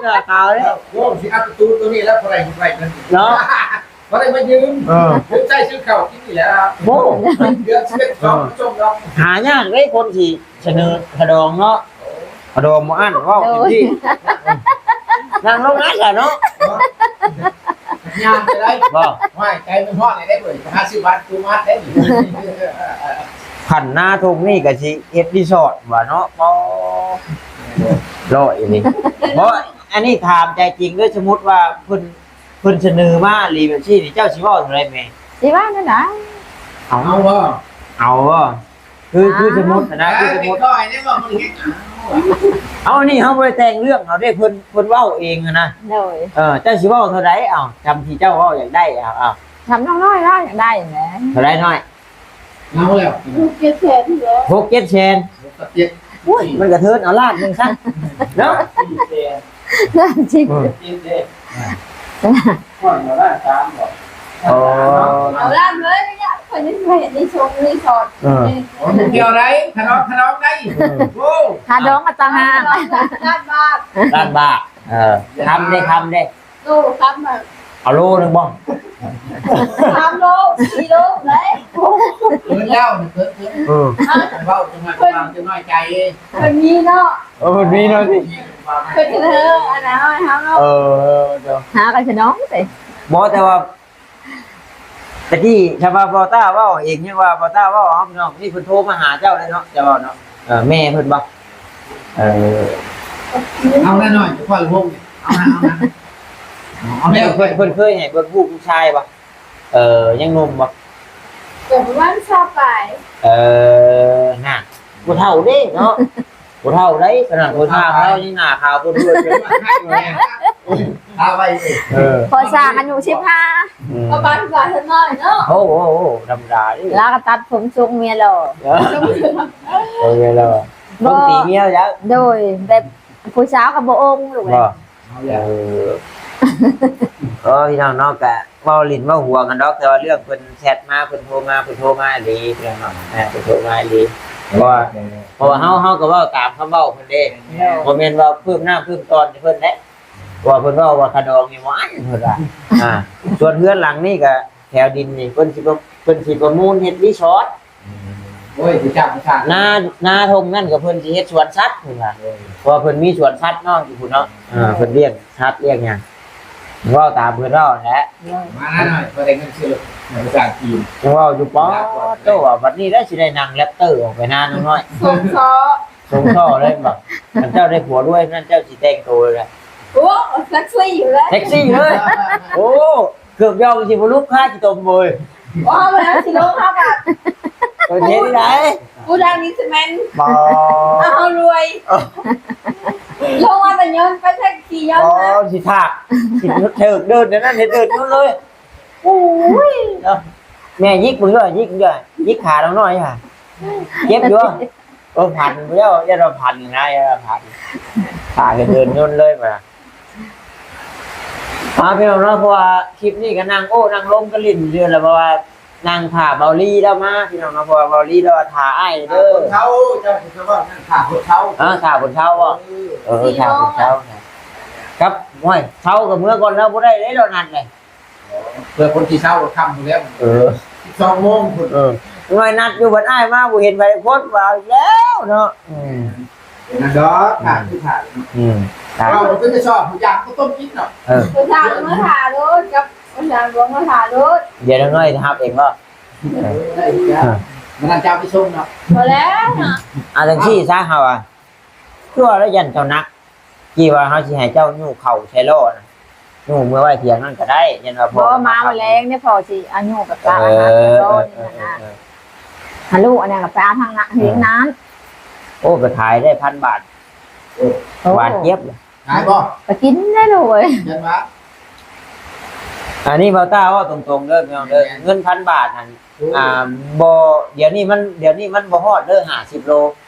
ດາຂາວເດີ ໂອ້ ຊິອັດປະຕູໂຕນີ້ແລ້ວ ບໍ່ໄດ້ໄວ້ເງິນເນາະ ບໍ່ໄດ້ມາຢືມ ເອີ ຢືມໃຊ້ຊື້ເຂົ້າກິນນີ້ແຫຼະ ໂອ້ ເດືອນສິບເອັດ ສອງ ເອີ ຊົມດອກ ຫາຍາກເດ້ ຄົນຊິສະເໜີຂະດອງເນາະ ຂະດອງບໍ່ອັ້ນ ເວົ້າ ໂດຍ ຈັ່ງຊີ້ ນັ່ງລົງນະຊະເນາະ ຍ່າງໄປໄດ້ບໍ່? ຫ້ວຍ ໃຈມັນຮ້ອນໄດ້ເວີຍ ຫາຊື້ບັດຕູມາໄດ້ ຄັນນາທົ່ງນີ້ກໍຊິເຮັດຣີສອດວ່າເນາະ ບໍ່ ລໍອີ່ຫຼີ ບໍ່ ອັນນີ້ຖາມໃຈຈິງເດີ ສົມມຸດວ່າເພິ່ນ ເພິ່ນສະເໜີມາອີ່ຫຼີແບບຊີ້ນີ້ ເຈົ້າຊິເວົ້າເທົ່າໃດແມ່? ຊິວ່າແນວໃດ? ເອົາ ເອົາບໍ່? ເອົາບໍ່? ຄື ຄືສົມມຸດນະ ຄືສົມມຸດ ເອົາ ອັນນີ້ເຮົາບໍ່ໄດ້ແຕ່ງເລື່ອງເອົາເດ້ ເພິ່ນ ເພິ່ນເວົ້າເອງຫັ້ນນະ ໂດຍ ເອີ ເຈົ້າຊິເວົ້າເທົ່າໃດ? ເອົາ ຈຳທີ່ເຈົ້າເວົ້າຢາກໄດ້ ເອົາ ເອົາ ທຳນ້ອງນ້ອຍເນາະ ຢາກໄດ້ແຫຼະ ເທົ່າໃດນ້ອຍ? ເອົາແລ້ວ ຫົກເຈັດແສນ ຫົກເຈັດແສນ ຫົກກັບເຈັດ ໂອ້ຍ ມັນກະເທີນເອົາລ້ານໜຶ່ງຊະເນາະ ລ້ານສິບ ເອີ ເຈັດເດ້ ຮ້ອນເອົາລ້ານສາມບໍ່? ອໍ ເອົາລ້ານເລີຍ ຂ້ອຍຍັງບໍ່ເຫັນໄດ້ຊົມຣີສອດ ເອີ ບໍ່ກ່ຽວໃດ ຂະດອງ ຂະດອງໃດ ເອີ ໂອ້ ຂະດອງກໍຕ່າງຫາກ ລ້ານບາດ ລ້ານບາດ ເອີ ຄຳເດ້ ຄຳເດ້ ໂລ ຄຳ ເອົາໂລໜຶ່ງບໍ່? ສາມໂລ ສີ່ໂລໄດ໋ ເກີນແລ້ວ ເກີນ ເກີນ ເອີ ເວົ້າຈັງໜ້ອຍ ເພິ່ນ ເພິ່ນມີເນາະ ເອີ ເພິ່ນມີເນາະ ເພິ່ນສະເໜີອັນນັ້ນໃຫ້ເຮົາເນາະ ເອີ ເຈົ້າ ຫາກັນສະໜອງເດ້ ບໍ່ ແຕ່ວ່າ ຕະກີ້ ຖ້າວ່າບໍ່ຕ້າເວົ້າເອງ ຍັງວ່າບໍ່ຕ້າເວົ້າ ເອົາ ພີ່ນ້ອງ ນີ້ເພິ່ນໂທມາຫາເຈົ້າເດ້ເນາະ ເຈົ້າເວົ້າເນາະ ເອີ ແມ່ເພິ່ນບໍ່? ເອີ ເອົາແນ່ໜ້ອຍ ຂ້ອຍຫົກນີ້ ເອົາມາ ເອົາມາ ເອົາແລ້ວ ເພິ່ນ ເພິ່ນເຄີຍໃຫ້ເບິ່ງຮູບລູກຊາຍບໍ່? ເອີ ຍັງໜຸ່ມບໍ່? ກໍປະມານຊາວປາຍ. ເອີ ນະ ຜູ້ເຖົ້າເດ້ເນາະ ຜູ້ເຖົ້າໄດ໋ ຂະໜາດຜູ້ຊ່າງລາວຍັງໜ້າຂາວໂພດເວີດເລີຍ. ເອີ ພໍຊ່າງອາຍຸສິບຫ້າ ອືມ ປະມານວ່າເຖິງໜ້ອຍເນາະ. ໂອ້ ໂອ້ ໂອ້ ທຳມະດາເດ້ ລາວກໍຕັດຜົມຊົງເມຍຫຼໍ່ ເອີ ເມຍຫຼໍ່ ຄົນຕີເມຍແລ້ວ. ໂດຍ ແບບຜູ້ສາວກໍບໍ່ອົງລູກເອີຍ. ເອີ ເອີ ພີ່ນ້ອງເນາະ ກະເວົ້າຫຼິ້ນເວົ້າຫົວກັນດອກ ແຕ່ວ່າເລື່ອງເພິ່ນແຊັດມາ ເພິ່ນໂທມາ ເພິ່ນໂທມາອີ່ຫຼີພີ່ນ້ອງເນາະ ເພິ່ນໂທມາອີ່ຫຼີ. ເພາະວ່າ ເພາະວ່າເຮົາ ເຮົາກໍເວົ້າຕາມຄຳເວົ້າເພິ່ນເດ້ ບໍ່ແມ່ນວ່າເພີ່ມນ້ຳເພີ່ມຕອນໃຫ້ເພິ່ນເດ້. ເພາະວ່າເພິ່ນເວົ້າວ່າຂະດອງນີ້ ຫວາຍ ເພິ່ນວ່າ ອ່າ ສ່ວນເຮືອນຫຼັງນີ້ກໍ ແຖວດິນນີ້ເພິ່ນຊິປະ ເພິ່ນຊິປະມູນເຮັດຣີສອດ. ອືມ ໂອ້ຍ ຜູ້ຈ້າງ ຜູ້ຊ່າງ ນາ ນາທົ່ງນັ້ນກໍເພິ່ນຊິເຮັດສວນສັດພຸ້ນວ່າ. ເອີ ເພາະວ່າເພິ່ນມີສວນສັດເນາະ ຢູ່ພຸ້ນເນາະ. ເອີ ເພິ່ນລ້ຽງສັດລ້ຽງຫຍັງ ເວົ້າຕາມເພິ່ນເວົ້າຫັ້ນແຫຼະ. ມາໜ້ອຍໆ ພໍໄດ້ເງິນຊື້ລົດໃຫ້ຜູ້ຊ່າງຂີ່. ຍັງເວົ້າຢູ່ ປາດໂທ້ ວ່າບັດນີ້ແຫຼະຊິໄດ້ນັ່ງແຣັບເຕີອອກໄປນານ້ອງນ້ອຍ ສົ່ງເຊາະ ສົ່ງເຊາະເລີຍ. ບັດຄັນເຈົ້າໄດ້ຜົວລວຍນັ້ນ ເຈົ້າຊິແຕ່ງໂຕແບບໃດ? ໂອ້ ເຊັກຊີ້ຢູ່ແລ້ວ ເຊັກຊີ້ເລີຍ. ໂອ້ ເກືອບຢອງຊິບໍ່ລຸກຄາຂີ້ຕົມເວີຍ. ບໍ່ ເຮົາບໍ່ໄດ້ຊິລົງ ເຮົາກໍ ເອີ ເຮັດໄດ້ ຜູ້ດັງນີ້ຊິແມ່ນ ບໍ່ ເອົາ ເຮົາລວຍ. ເອີ ລົງມາແຕ່ຍົນ ໄປແທັກຊີຍົນ ບໍ່ ນະ ຊິຖາກ ຊິເທີກເດີນນັ້ນ ເຮັດເດີນຢູ່ເລີຍ. ໂອ້ຍ ເນາະ ແມ່ຍິກເບິ່ງເດີ ຍິກເດີ ຍິກຂານ້ອງນ້ອຍຫັ້ນ ເຈັບຢູ່. ເອີ ພັນແລ້ວ ຢ່າວ່າພັນນະ ຢ່າວ່າພັນ ຂາເດີນຍົນເລີຍວ່າ. ອ່າ ພີ່ນ້ອງເນາະ ເພາະວ່າຄລິບນີ້ກໍນັ່ງໂອ້ນັ່ງລົມກັນຫຼິ້ນຢູ່ແລ້ວ ເພາະວ່ານັ່ງຖ້າເບົາລີລາວມາ ພີ່ນ້ອງເນາະ ເພາະວ່າເບົາລີລາວວ່າຖ້າອ້າຍເດີ ຖ້າຄົນເຖົ້າ ເຈົ້າຊິເວົ້ານັ້ນ ຖ້າຄົນເຖົ້າ. ເອີ ຖ້າຄົນເຖົ້າບໍ? ເອີ ເອີ ຖ້າຄົນເຖົ້າ ກັບ ໂອ້ຍ ເຖົ້າກໍເມືອກ່ອນລາວບໍ່ໄດ້ເດ້ ລາວນັດເລີຍ. ເພື່ອຄົນທີ່ເຊົ້າຄ່ຳພຸ້ນແລ້ວ ເອີ ສິບສອງໂມງພຸ້ນ. ເອີ ນ້ອຍນັດຢູ່ ບັດອ້າຍມາບໍ່ເຫັນໃຜຄົນ ວ່າເອົາອີກແລ້ວເນາະ. ອືມ ເປັນນັ້ນດອກ ອືມ ຂາດຄືຂາດເນາະ. ອືມ ເວົ້າຄືຈະຊອບຜູ້ຢາກເຂົ້າຕົ້ມກິນເນາະ. ເອີ ຜູ້ຊ່າງມາຖ້າໂລດ ກັບຜູ້ຊ່າງຫຼວງມາຖ້າໂລດ. ດຽວນ້ອຍຮັບເອງບໍ່? ເອີ ໄດ້ ເອີ ມານຳເຈົ້າໄປຊົມເນາະ. ບໍ່ແລ້ວເນາະ ເອົາຈັ່ງຊີ້ຊະ ເຮົາວ່າ ຄືວ່າແລ້ວ ຢ້ານເຈົ້າໜັກ ທີ່ວ່າເຮົາຊິໃຫ້ເຈົ້າຍູ້ເຂົ້າໃສ່ລໍ້ນະ ຍູ້ເມືອໄວ້ຖຽງນັ້ນກໍໄດ້ ຢ້ານວ່າພໍ່ ບໍ່ ມາມື້ແລງເດ້ ພໍ່ຊິເອົາຍູ້ໄປປະ ເອີ ອາຫານ ເອີ ນີ້ນະ ເອີ ຫາລູກອັນນັ້ນກໍໄປເອົາທາງນະ ເອີ ເຮັດນານ. ໂອ້ ໄປຂາຍໄດ້ພັນບາດ. ໂອ້ ຫວານຈຽບ ຂາຍບໍ່? ໄປກິນໄດ້ລູກເອີຍ ຢ້ານວ່າ. ອັນນີ້ບ່າວຕ້າເວົ້າຕົງໆເດີພີ່ນ້ອງເດີ ແມ່ນ ເງິນພັນບາດຫັ້ນ ໂອ້ ອ່າ ບໍ່ ດຽວນີ້ມັນ ດຽວນີ້ມັນບໍ່ຮອດເດີ ຫ້າສິບໂລ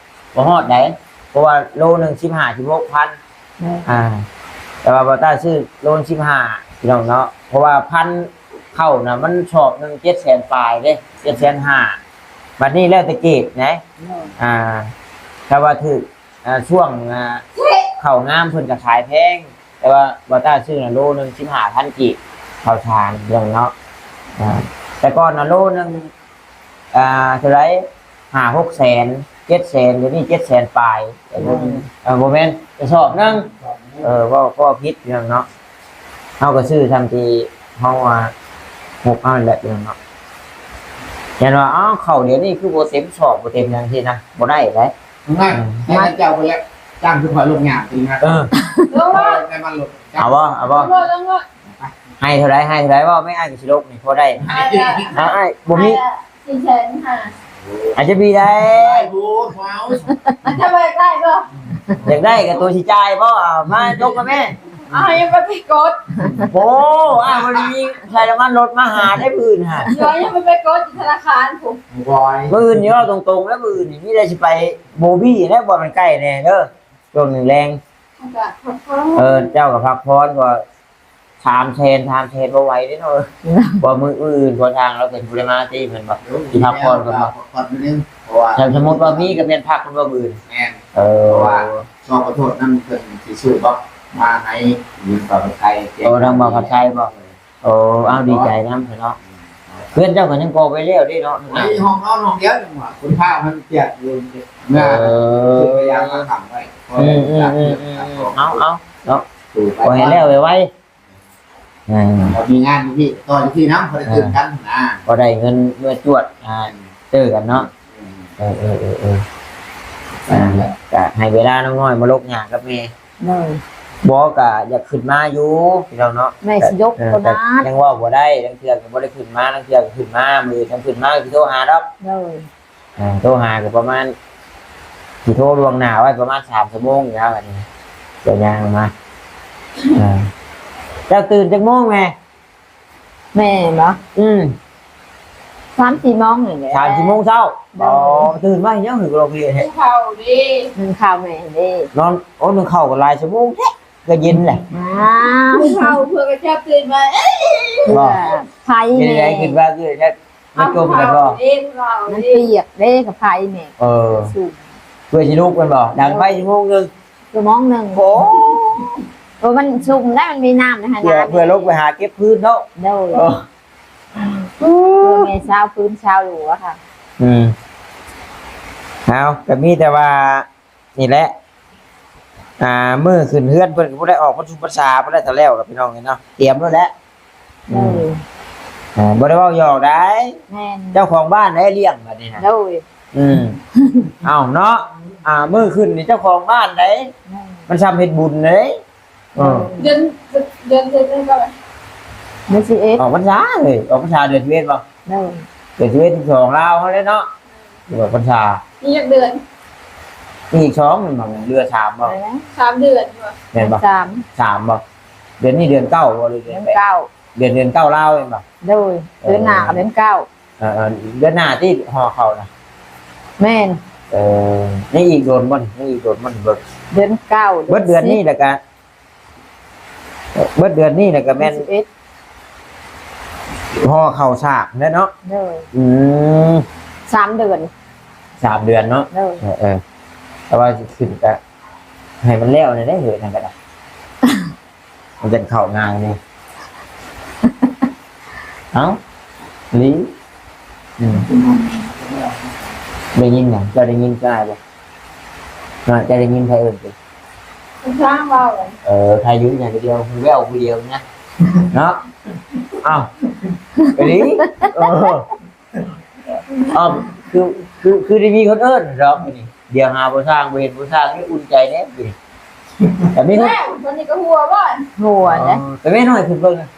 ບໍ່ຮອດໃດ ເພາະວ່າໂລໜຶ່ງສິບຫ້າ ສິບຫົກພັນ. ແມ່ນ ອ່າ ແຕ່ວ່າບ່າວຕ້າຊື້ໂລສິບຫ້າ ພີ່ນ້ອງເນາະ ເພາະວ່າພັນເຂົ້ານະ ມັນສອບໜຶ່ງເຈັດແສນປາຍເດ້ ເຈັດແສນຫ້າ. ບັດນີ້ແລ້ວແຕ່ເກດນະ ແມ່ນ ອ່າ ຖ້າວ່າຖືກ ອ່າ ຊ່ວງ ອ່າ ເຂົ້າງາມເພິ່ນກໍຂາຍແພງ ແຕ່ວ່າບ່າວຕ້າຊື້ນະ ໂລໜຶ່ງສິບຫ້າພັນກີບ ເຂົ້າສານເລື່ອງເນາະ. ອ່າ ແຕ່ກ່ອນນະ ໂລໜຶ່ງ ອ່າ ເທົ່າໃດ ຫ້າຫົກແສນ ເຈັດແສນ ດຽວນີ້ເຈັດແສນປາຍ. ອືມ ເອີ ບໍ່ແມ່ນ ກະສອບໜຶ່ງ ເອີ ເວົ້າ ເວົ້າຜິດເລື່ອງເນາະ. ເຮົາກໍຊື້ຊ່ຳທີ່ເຮົາວ່າ ຫົບເອົາແຫຼະເນາະ. ຢ້ານວ່າ ອ້າວ ເຂົ້າດຽວນີ້ຄືບໍ່ເຕັມສອບ ບໍ່ເຕັມຫຍັງຊີ້ນະ ບໍ່ໄດ້ເດ້. ນັ້ນ ອືມ ໃຫ້ເຈົ້າໄປແລ້ວ ຈ້າງຄືຂ້ອຍລົງຫຍ້າຕີນະ. ເອີ ລົງມາ ໃຫ້ມັນລົງ ເອົາບໍ່ ເອົາບໍ່ ລົງມາ ລົງມາ. ໃຫ້ເທົ່າໃດ ໃຫ້ເທົ່າໃດ ເວົ້າແມ່ ອ້າຍກໍຊິລົງນີ້ ພໍໄດ້. ໃຫ້ແລ້ວ ເອົາ ອ້າຍ ບໍ່ມີ ໃຫ້ແລ້ວ ສີ່ແສນຫ້າ. ອາດຈະມີໄດ້ ໄດ້ໂພດ ເອົາ ມັນຈະບໍ່ໄດ້ບໍ່? ຢາກໄດ້ກໍຕົວຊິຈ່າຍບໍ່? ເອົາ ມາຈົກກັບແມ່ ເອົາ ຍັງບໍ່ໄປກົດ. ໂອ້ ອ້າຍບໍ່ໄດ້ມີໃສ່ນ້ຳມັນລົດມາຫາໄດ້ມື້ອື່ນຫັ້ນ ດຽວຍັງບໍ່ໄປກົດຢູ່ທະນາຄານພຸ້ນ. ມື້ອື່ນນີ້ເວົ້າຕົງໆ ແລ້ວມື້ອື່ນນີ້ມີແຕ່ຊິໄປໂບບີແລ້ວ ບ່ອນມັນໃກ້ແດ່ເດີ ຊ່ວງແລງ. ເອີ ເຈົ້າກໍພັກຜ່ອນ ເພາະວ່າ ສາມແສນ ສາມແສນບໍ່ໄຫວເດ້ເນາະ. ບໍ່ ມື້ ມື້ອື່ນພໍຊ່າງລາວເປັນຜູ້ໄດ້ມາຕິ ແມ່ນບໍ່? ຊິພັກຜ່ອນກ່ອນບໍ່? ພັກຜ່ອນມື້ໜຶ່ງ ເພາະວ່າ ຖ້າສົມມຸດວ່າມີກໍແມ່ນພັກເພິ່ນວ່າມື້ອື່ນ. ແມ່ນ ເອີ ເພາະວ່າຂໍຂໍໂທດນຳເພິ່ນຊິຊື້ບໍ່ ມາໃຫ້ຍິນປາກໄທ. ໂອ້ ທາງບ່າວພັດໄຊບໍ່? ໂອ້ ເອົາ ດີໃຈນຳເນາະ. ເຮືອນເຈົ້າກໍຍັງກໍ່ໄປແລ້ວເດ້ເນາະ. ໄອ້ຫ້ອງນອນຫ້ອງດຽວ ຈັງຫວະ ຄົນພາມັນປຽກຢູ່ ເມື່ອ ເອີ ຂຶ້ນໄປຢາມມາຂັງໄວ້. ອືມ ເອົາ ເອົາເນາະ ຂໍໃຫ້ແລ້ວໄວໆ. ເອີ ມີງານຢູ່ພີ້ ຕໍ່ຢູ່ພີ້ນຳ ພໍໄດ້ເຕີມກັນນະ ພໍໄດ້ເງິນເມືອຈວດ ອ່າ ເຕີກັນເນາະ. ເອີ ເອີ ເອີ ເອີ ອ່າ ກະໃຫ້ເວລານ້ອງນ້ອຍມາລົກຫຍ້າກັບແມ່. ໂດຍ ບໍ່ ກະຢາກຂຶ້ນມາຢູ່ພີ່ນ້ອງເນາະ ແມ່ຊິຍົກ ເອີ ໂຕນັ້ນ ຍັງເວົ້າບໍ່ໄດ້ ລາງເທື່ອກໍບໍ່ໄດ້ຂຶ້ນມາ ລາງເທື່ອກໍຂຶ້ນມາ ມື້ອື່ນຈັ່ງຂຶ້ນມາ ກໍຊິໂທຫາດອກ ໂດຍ ອ່າ ໂທຫາກໍປະມານ ຊິໂທລ່ວງໜ້າໄວ້ປະມານສາມຊົ່ວໂມງນີ້ແລ້ວ ອັນນີ້ ຈະຍ່າງມາ ອ່າ ເຈົ້າຕື່ນຈັກໂມງແມ່? ແມ່ນບໍ່? ອືມ ສາມສີ່ໂມງນີ້ແຫຼະ ສາມສີ່ໂມງເຊົ້າ ໂດຍ ອໍ ຕື່ນມາເຮັດຫຍັງ ຄືກໍລົງເຮັດ ໜຶ້ງເຂົ້າເດ້ ໜຶ້ງເຂົ້າແມ່ເດ້ ນອນ ໂອ້ ໜຶ້ງເຂົ້າກໍຫຼາຍຊົ່ວໂມງແທ້ ກໍເຢັນແຫຼະ ອ້າວ ໜຶ້ງເຂົ້າເພື່ອກະຈັບຕື່ນມາ ເອີຍ ບໍ່ ເພື່ອໄຟແມ່ ເຮັດໃດຄິດວ່າຄື ມາຈົມກັນບໍ່? ມັນປຽກເດ້ ກະໄຟແມ່ ເອີ ເພື່ອຊິລຸກແມ່ນບໍ່? ດັງໄຟຊົ່ວໂມງໜຶ່ງ ຊົ່ວໂມງໜຶ່ງ ໂອ້ ເອີ ມັນຊຸ່ມໄດ໋ ມັນມີນ້ຳໃນຫັ້ນ ເພື່ອ ເພື່ອລົງໄປຫາເກັບຟືນເນາະ ໂດຍ ເອີ ເພື່ອແມ່ຊາວຟືນຊາວຫຼູ່ອະຄ່ະ ອືມ ເອົາ ກະມີແຕ່ວ່າ ນີ້ແຫຼະ ອ່າ ມື້ຂຶ້ນເຮືອນເພິ່ນກໍບໍ່ໄດ້ອອກພັນສຸມພັນສາ ບໍ່ໄດ້ ຖ້າແລ້ວລະພີ່ນ້ອງເອີຍເນາະ ຕຽມໂລດແຫຼະ ອືມ ເອີ ອ່າ ບໍ່ໄດ້ເວົ້າຫຍອກໄດ໋ ແມ່ນ ເຈົ້າຂອງບ້ານໄດ້ລ້ຽງບັດນີ້ນະ ໂດຍ ອືມ ເອົ້າເນາະ ອ່າ ມື້ຂຶ້ນນີ້ເຈົ້າຂອງບ້ານໄດ໋ ແມ່ນ ມັນຊ່ຳເຮັດບຸນເດ້ ເອີ ເດືອນ ເດືອນ ເດືອນ ເດືອນ ເດືອນ ເດືອນສິບເອັດ ອອກພັນສາເລີຍ ອອກພັນສາເດືອນສິບເອັດບໍ່? ໂດຍ ເດືອນສິບເອັດ ສິບສອງ ລາວເຮົາເດ້ເນາະ ອອກພັນສາ ອີກຈັກເດືອນ? ອີກສອງແມ່ນບໍ່? ເຫຼືອສາມບໍ່? ສາມເດືອນບໍ່? ແມ່ນບໍ່? ສາມ ສາມບໍ່? ເດືອນນີ້ເດືອນເກົ້າບໍ່ ຫຼືເດືອນແປດ? ເດືອນເກົ້າ ເດືອນ ເດືອນເກົ້າລາວແມ່ນບໍ່? ໂດຍ ເອີ ເດືອນໜ້າກໍເດືອນເກົ້າ ເອີ ເດືອນໜ້າຕິ ຫໍ່ເຂົ້ານະ ແມ່ນ ເອີ ຍັງອີກດົນບໍ່ນີ້? ຍັງອີກດົນບໍ່ນີ້? ເບິດເດືອນເກົ້າ ເບິດເດືອນນີ້ແລ້ວກະ ເບິດເດືອນນີ້ແລ້ວກະແມ່ນ ສິບເອັດ ຫໍ່ເຂົ້າສາກແລ້ວເນາະ ໂດຍ ອືມ ສາມເດືອນ ສາມເດືອນເນາະ ໂດຍ ເອີ ເອີ ແຕ່ວ່າຊິຂຶ້ນກະໃຫ້ມັນແລ້ວແດ່ເຮີ້ຍ ນັ້ນກະໄດ້ ມັນຈັ່ງເຂົ້າງ່າຍນີ້ ເອົ້າ ລີ ອືມ ໄດ້ຍິນຫຍັງ? ເຈົ້າໄດ້ຍິນຊາຍບໍ່? ເນາະ ເຈົ້າໄດ້ຍິນໃຜເອີ້ນຕິ? ຊ່າງເວົ້າ ເອີ ໃຜຢູ່ຫຍັງດຽວ ແວ່ວຜູ້ດຽວນະ ເນາະ ເອົ້າ ອີ່ຫຼີ ເອີ ອ້າວ ຄື ຄື ຄືໄດ້ມີຄົນເອີ້ນດອກມື້ນີ້ ດຽວຫາບໍ່ຊ່າງ ບໍ່ເຫັນບໍ່ຊ່າງ ໄດ້ອຸ່ນໃຈແດ່ມື້ນີ້ ແຕ່ມີຄົນ ແມ່ ມື້ນີ້ກໍຫົວບໍ່ ຫົວແຫຼະ ອໍ ແຕ່ແມ່ນ້ອຍຂຶ້ນເບິ່ງນະ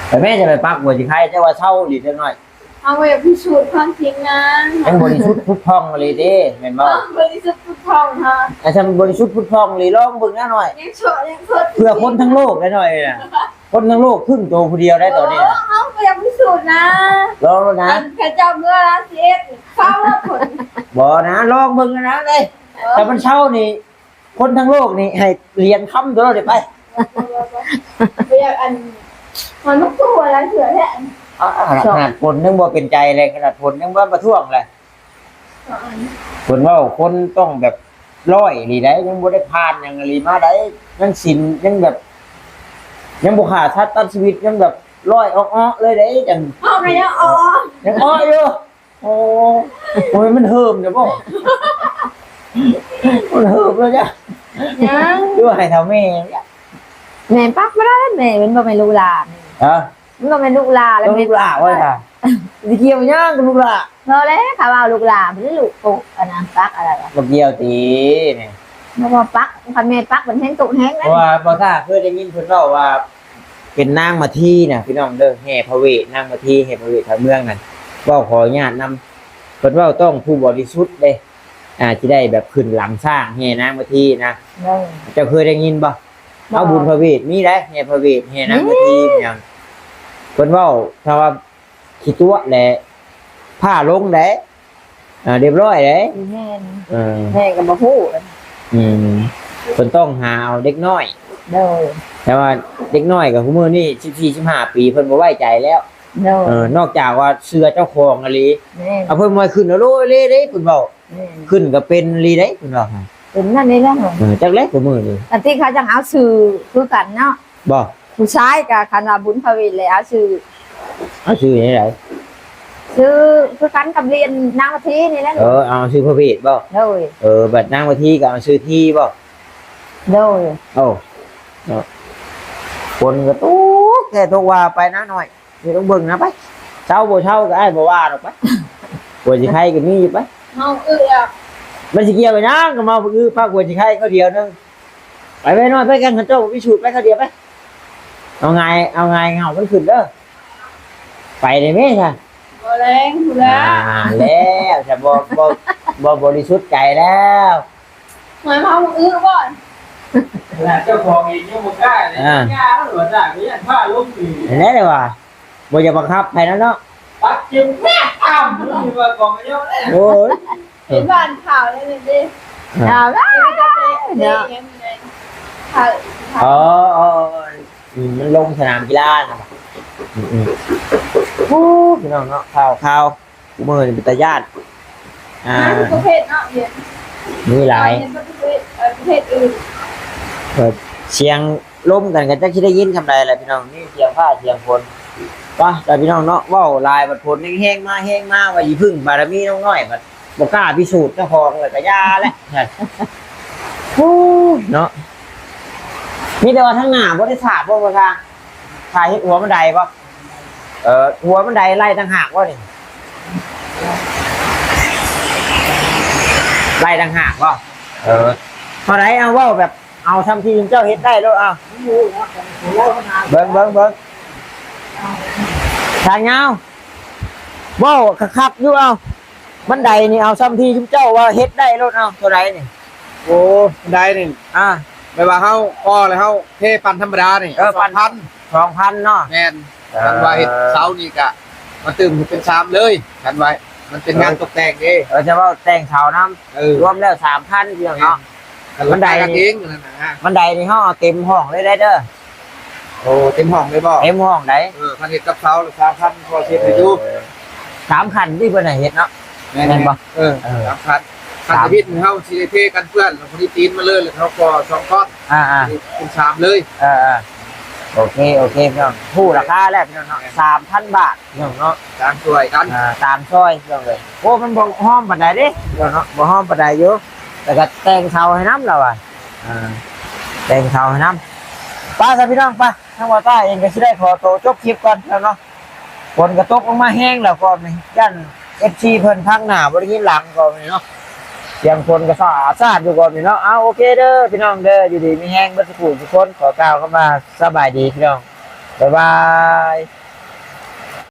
ແຕ່ແມ່ຈະໄປປັກຫົວຊິໄຄ ແຕ່ວ່າເຊົາອີ່ຫຼີຈັກໜ້ອຍ ເຮົາຢາກພິສູດຄວາມຈິງນະ ຍັງບໍລິສຸດຜຸດຜ່ອງອີ່ຫຼີເດ້ ແມ່ນບໍ່? ເອີ ບໍລິສຸດຜຸດຜ່ອງເນາະ ອາ ຊັ້ນບໍລິສຸດຜຸດຜ່ອງອີ່ຫຼີ ລອງເບິ່ງນະນ້ອຍ ຍັງໂສດ ຍັງໂສດ ເພື່ອຄົນທັງໂລກໄດ໋ນ້ອຍນະ ຄົນທັງໂລກຄຶ້ງໂຕຜູ້ດຽວໄດ້ຕອນນີ້ນະ ເຮົາກໍຢາກພິສູດນະ ລອງໂລດນະ ອັນເຂົາເຈົ້າເມືອລາວຊິເອັດ ຊາວຄົນ ບໍ່ນະ ລອງເບິ່ງນະເດ້ ເອີ ຖ້າມັນເຊົານີ້ ຄົນທັງໂລກນີ້ໃຫ້ຫຼຽນຄຳໂຕໂລດໄດ້ໄປ ບໍ່ຢາກອັນ ມັນບໍ່ຄືວ່າຫຼາຍເທື່ອແທ້ ຂະໜາດຝົນຍັງບໍ່ເປັນໃຈເລີຍ ຂະໜາດຝົນຍັງບໍ່ມາທວງເລີຍ ເພິ່ນເວົ້າຄົນຕ້ອງແບບຮ້ອຍອີ່ຫຼີໃດ໋ ຍັງບໍ່ໄດ້ຜ່ານຫຍັງອີ່ຫຼີມາໃດ໋ ຍັງສິນຍັງແບບ ຍັງບໍ່ຂ້າສັດຕັດຊີວິດ ຍັງແບບຮ້ອຍເອາະໆເລີຍໃດ໋ ຈັ່ງ ເອົາໄປເອົາ ຍັງເອາະຢູ່ ໂອ້ ໂອ້ຍ ມັນເຫີມແລ້ວບໍ່? ມັນເຫີມແລ້ວຈ້ະ ຍັງ ຫຼືວ່າໃຫ້ເຖົ້າແມ່ຈ້ະ ແມ່ປັກບໍ່ໄດ້ ແມ່ມັນບໍ່ແມ່ນລູກຫຼານ ຮະ? ມັນບໍ່ແມ່ນລູກຫຼານ ແລ້ວແມ່ ລູກຫຼານວ່າ ຊິກ່ຽວຫຍັງກັບລູກຫຼານ? ບໍ່ແລ້ວ ຖ້າວ່າລູກຫຼານ ບໍ່ໄດ້ລູກໂຕ ອັນນັ້ນປັກອະໄລວະ ບໍ່ກ່ຽວຕິແມ່ ບໍ່ ບໍ່ປັກ ຄັນແມ່ປັກມັນແຮງໂຕແຮງ ເພາະວ່າບໍ່ຖ້າເຄີຍໄດ້ຍິນເພິ່ນເວົ້າວ່າ ເປັນນາງມາທີນະ ພີ່ນ້ອງເດີ ແຫ່ພະເວດ ນາງມາທີ ແຫ່ພະເວດທາງເມືອງນັ້ນ ເວົ້າຂໍອະນຸຍາດນຳ ເພິ່ນເວົ້າຕ້ອງຜູ້ບໍລິສຸດເດ້ ອ່າ ຊິໄດ້ແບບຂຶ້ນຫຼັງຊ້າງແຫ່ນາງມາທີນະ ເຈົ້າເຄີຍໄດ້ຍິນບໍ່? ເອົາບຸນພະເວດມີໄດ໋ ແຫ່ພະເວດ ແຫ່ນາງມາທີ ມີຫຍັງ ເພິ່ນເວົ້າ ຖ້າວ່າຂີ້ຕົວະແຫຼະ ພ້າລົງໄດ໋ ອ່າ ຮຽບຮ້ອຍເດ້ ແມ່ນ ເອີ ແມ່ກໍບໍ່ຮູ້ ອືມ ເພິ່ນຕ້ອງຫາເອົາເດັກນ້ອຍ ໂດຍ ແຕ່ວ່າເດັກນ້ອຍກໍ ຄຸມື້ນີ້ສິບສີ່ ສິບຫ້າປີ ເພິ່ນບໍ່ໄວ້ໃຈແລ້ວ ໂດຍ ເອີ ນອກຈາກວ່າເຊື່ອເຈົ້າຂອງອີ່ຫຼີ ແມ່ນ ເອົາເພິ່ນບໍ່ໃຫ້ຂຶ້ນ ໂລເລເດ້ ເພິ່ນເວົ້າ ແມ່ນ ຂຶ້ນກໍເປັນອີ່ຫຼີເດ້ ເພິ່ນວ່າ ເປັນນັ້ນນີ້ແຫຼະ ເອີ ຈັກແຫຼະ ຄຸມື້ນີ້ ອັນທີ່ເຂົາຈັ່ງເອົາຊື່ຄືກັນເນາະ ບໍ່ ຜູ້ຊາຍກະຄັນວ່າບຸນພະເວດແລ້ວ ເອົາຊື່ ເອົາຊື່ແນວໃດ? ຊື່ຄືກັນກັບຫຼຽນນາງມາທີນີ້ແຫຼະ ເອີ ເອົາຊື່ພະເວດບໍ່? ໂດຍ ເອີ ບັດນາງມາທີກໍເອົາຊື່ທີບໍ່? ໂດຍ ໂອ້ ເນາະ ຝົນກໍຕົກແທ້ຕົກວ່າ ໄປນະນ້ອຍ ໄປລອງເບິ່ງນະ ໄປ ເຊົາບໍ່ເຊົາກໍອ້າຍບໍ່ວ່າດອກ ໄປ ຫົວຊິໄຄກໍມີຢູ່ ໄປ ເມົາອຶອະ ມັນຊິກ່ຽວຫຍັງກັບເມົາອຶ ພັກຫົວຊິໄຄເຂົາດຽວໜຶ່ງ. ໄປໄປນ້ອຍ ໄປກັນ ເຂົາເຈົ້າບໍ່ມີສູດ ໄປເຂົາດຽວໄປ. ເອົາງ່າຍ ເອົາງ່າຍເຫງົາມັນຂຶ້ນເດີ. ໄປໄດ້ແມ້ຊະ. ບໍ່ແລງພຸ້ນແຫຼະ. ອ່າ ແລ້ວຊະ ບໍ່ ບໍ່ ບໍ່ບໍລິສຸດໃຈແລ້ວ. ໝາຍຄວາມວ່າອື້ອບໍ່? ຂະໜາດເຈົ້າຂອງເອງຍັງບໍ່ກ້າເລີຍ ອ່າ ຢ້ານວ່າຈ້າ ກໍຢ້ານພາລົງອີກ. ແມ່ນແຫຼະວ່າ ບໍ່ຢາກບັງຄັບໃຜນຳເນາະ. ປັດເຈັບແນບຕາມ ວ່າຂອງເຈົ້າແຫຼະ. ໂອ້ຍ ເຫັນບ້ານຂ່າວແລ້ວເດ້. ອ່າ ຂ່າວແລ້ວເນາະ. ເອີ ເອີ ເອີ ອືມ ມັນລົງສະໜາມກິລານະ. ອືມໆ ໂອ້ ພີ່ນ້ອງເນາະ ຂ່າວ ຂ່າວ ມື້ນີ້ເປັນຕາຢ້ານ. ອ່າ ມາທຸກປະເພດເນາະ ມີຫຼາຍ ເຫັນປະເພດ ເອີ ປະເພດອື່ນ. ເອີ ສຽງລົມກັນກໍຈັກຊິໄດ້ຍິນສ່ຳໃດແຫຼະພີ່ນ້ອງ ມີສຽງຟ້າສຽງຝົນ. ປະ ແຕ່ພີ່ນ້ອງເນາະ ເວົ້າຫຼາຍບັດຝົນແຮງໆມາ ແຮງມາ ວ່າຊິເພິ່ງບາລະມີນ້ອງນ້ອຍ ບັດບໍ່ກ້າພິສູດເຈົ້າຂອງ ແລ້ວກໍຢ່າແຫຼະ. ໂອ້ຍເນາະ ມີແຕ່ວ່າທາງໜ້າບໍ່ໄດ້ສາບບໍ່ ບໍ່ຊ່າງ ຖ້າເຮັດຫົວບັນໄດບໍ່? ເອີ ຫົວບັນໄດໄລ່ຕ່າງຫາກບໍ່ນີ້? ໄລ່ຕ່າງຫາກບໍ່? ເອີ ເທົ່າໃດ ເອົາເວົ້າແບບ ເອົາຊ່ຳທີ່ເຈົ້າເຮັດໄດ້ໂລດ. ເອົາ ເບິ່ງ ເບິ່ງ ເບິ່ງ ຊ່າງຍາວ ເວົ້າຄັກໆຢູ່. ເອົາ ບັນໄດນີ້ ເອົາຊ່ຳທີ່ເຈົ້າວ່າເຮັດໄດ້ໂລດ. ເອົາ ເທົ່າໃດນີ້? ໂອ້ ບັນໄດນີ້ ອ່າ ແບບວ່າເຮົາກໍ່ແລ້ວເຮົາເທປັນທຳມະດານີ້ ເອີ ສອງພັນ ສອງພັນເນາະ. ແມ່ນ ເອີ ຄັນວ່າເຮັດເສົານີ້ກະມາຕື່ມເປັນສາມເລີຍ ຄັນວ່າມັນເປັນງານ ເອີ ຕົກແຕ່ງເດ້. ເອີ ຈະເວົ້າແຕ່ງເສົານຳ ເອີ ລວມແລ້ວສາມພັນ ພີ່ນ້ອງເນາະ. ແມ່ນ ບັນໄດນີ້ ບັນໄດນີ້ເຮົາເອົາເຕັມຫ້ອງເລີຍໄດ໋ເດີ. ໂອ້ ເຕັມຫ້ອງເລີຍບໍ່? ເຕັມຫ້ອງໄດ໋. ເອີ ຄັນເຮັດກັບເສົາລະສາມພັນ ພໍເຮັດໄດ້ຢູ່. ເອີ ສາມຂັ້ນທີ່ເພິ່ນໃຫ້ເຮັດເນາະ. ແມ່ນ ແມ່ນບໍ່? ເອີ ເອີ ສາມຂັ້ນ ຂັ້ນທຳອິດເຮົາຊິໄດ້ເທກັນເປື້ອນ ແລ້ວພໍດີຕີນມາເລີຍ ແລ້ວເຮົາກໍ່ສອງກ້ອນ ອ່າໆ ເປັນສາມເລີຍ. ເອີໆ ໂອເຄ ໂອເຄ ພີ່ນ້ອງ ຮູ້ລາຄາແລ້ວພີ່ນ້ອງເນາະ. ສາມພັນບາດ ພີ່ນ້ອງເນາະ ຕ່າງຊ່ອຍກັນ ອ່າ ຕ່າງຊ່ອຍພີ່ນ້ອງເອີຍ. ໂອ້ ມັນບໍ່ຫອມປານໃດເດ້ພີ່ນ້ອງເນາະ ບໍ່ຫອມປານໃດຢູ່. ແລ້ວກໍແຕ່ງເສົາໃຫ້ນຳລາວວ່າ ອ່າ ແຕ່ງເສົາໃຫ້ນຳ. ໄປຊະພີ່ນ້ອງ ໄປ ທາງບ່າວຕ້າເອງກໍຊິໄດ້ຂໍໂຕຈົບຄລິບກ່ອນພີ່ນ້ອງເນາະ. ຝົນກໍຕົກລົງມາແຮງແລ້ວກ່ອນນີ້ ຢ້ານເອັຟຊີເພິ່ນພັງໜ້າບໍ່ໄດ້ຍິນຫຼັງກ່ອນນີ້ເນາະ. ສຽງຝົນກໍສາດໆຢູ່ກ່ອນນີ້ເນາະ. ເອົາ ໂອເຄເດີພີ່ນ້ອງເດີ ຢູ່ດີມີແຮງເບິດສູ່ຜູ້ສູ່ຄົນ ຂໍກ່າວຄຳວ່າສະບາຍດີພີ່ນ້ອງ ບາຍບາຍ.